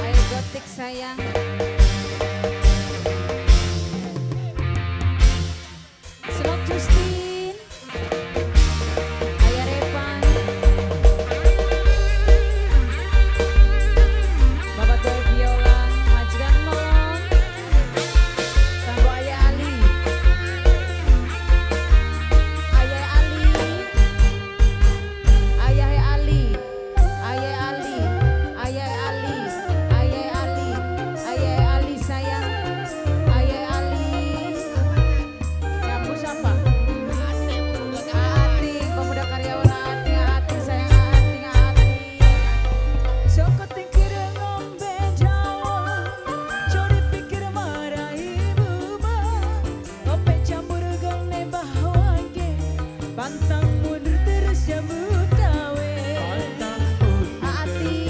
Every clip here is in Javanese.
Ayo gotik sayang. Senok Justin. Ayah Repan. Bapak Toy Viola, majikan Mon. Kanggo Ayah Ali. Ayah Ali. Ayah Ali. Ayah Ali. Ayah Ali. Ayah Ali. Ayah Ali sayang. Ayah Ali. Jambu siapa? Ati, pemuda karyawan Ati, Ati sayang Ati, Ati. Joko tingkir ngombe Jawa, jodi pikir marai buba. Ngope campur gone bahwangke, pantang mundur terus jambu gawe. Ati.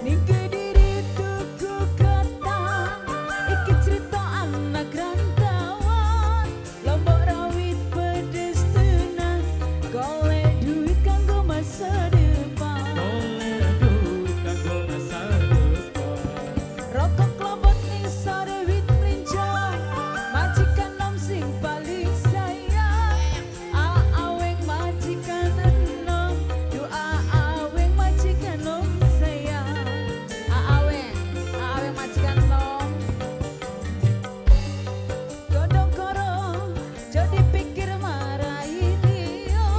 Ning Kediri tuku ketan, iki cerita anak rantauan. Lombok rawit pedes tenan, golek duit kanggo masa depan. Rokok klobot ning sore wit mlinjo, majikan nom sing paling sayang. Aaweng majikan enom, doa aweng majikan nom sayang. Aaweng, Aaweng majikan nom. Godong koro, jadi pikir marai liyo.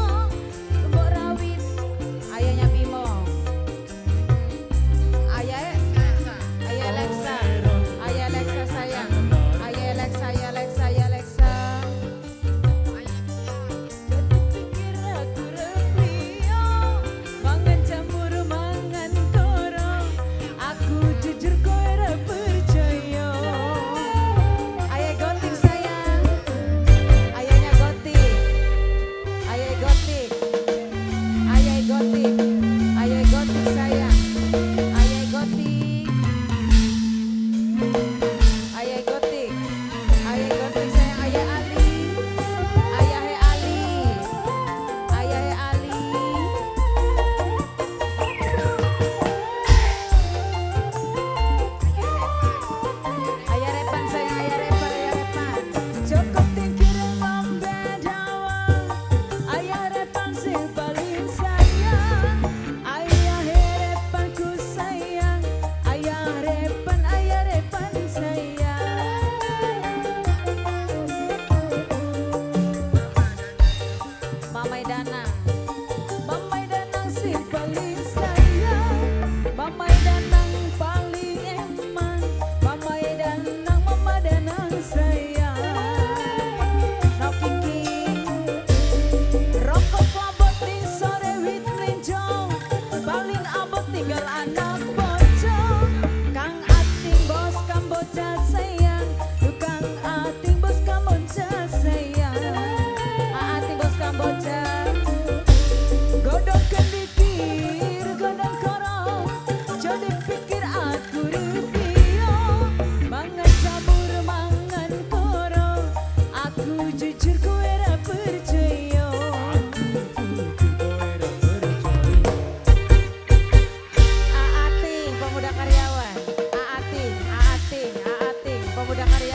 Lombok rawit Ayahnya Bimo. Ayah, Ayah Alexa, Ayah Alexa sayang. Ayah Alexa, Ayah Alexa, Ayah Alexa. Jadi pikir aku repliyo, mangan jamur mangan koro. Aku jujur kowe ra percaya. Ayah gotik sayang. Ayahnya gotik. Ayah gotik. Ayah gotik. Ayah gotik sayang. Ayah gotik. Ayah gotik. Ayah gotik sayang. Ayah Ali. Ayah Ali. Ayah Ali. Ayah Repan sayang. Ayah Repan. Ayah Repan. Joko tingkir ngombe Jawa, ayah repan sing paling sayang. Ayah repan ku sayang, ayah repan sayang. Mamai Danang. Mamai Danang sing paling sayang, Mamai Danang paling eman, Mamai Danang, Mama Danang sayang. No Kiki. Rokok klobot ning sore wit mlinjo, paling abot tinggal anak bocah. Kang Ating bos Kamboja sayang, Kang Ating bos Kamboja sayang. Aati bos Kamboja. Godong kendikir, godong koro, jadi pikir aku rupiah. Mangan jamur, mangan koro, aku jujur kowe ra percaya. Aati pemuda karyawan. Aati, Aati, Aati pemuda karyawan.